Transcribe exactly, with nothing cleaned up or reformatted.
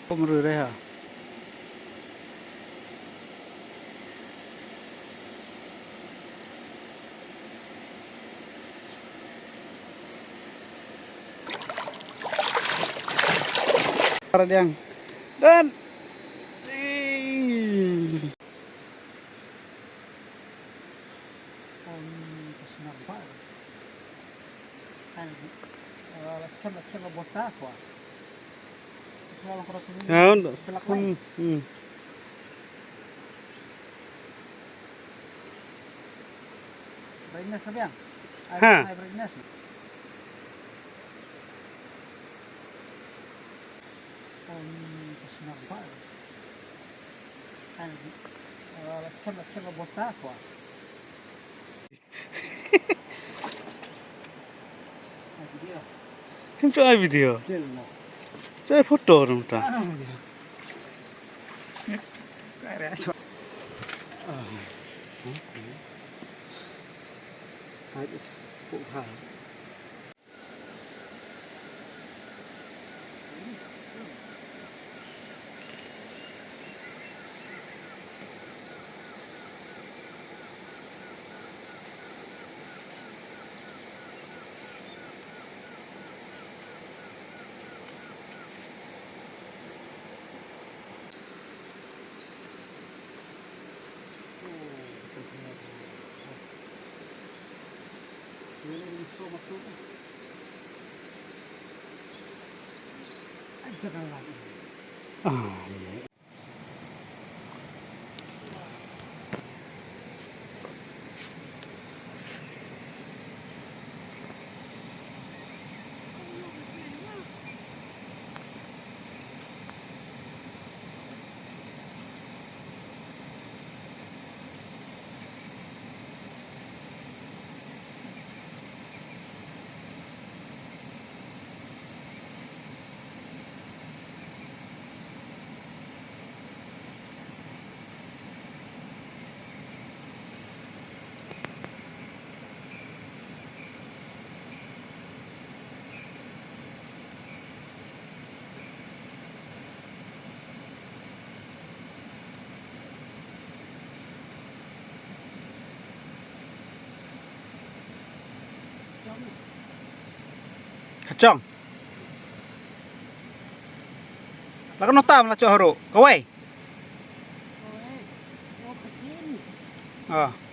Kum rui rui ha. Paradiang. Dan. Ya, untuk. Hmm, hmm. Brightness ka biang? Ha. Ai, brightness. Um, ka snar ba. Ai, uh, la check, la check, la bota ko. Ai, video. Kim cho ai video. Cho ai photo dong ta. Ah, iya. Ka chong. La ka nota la cho haru. Kawai. Ah.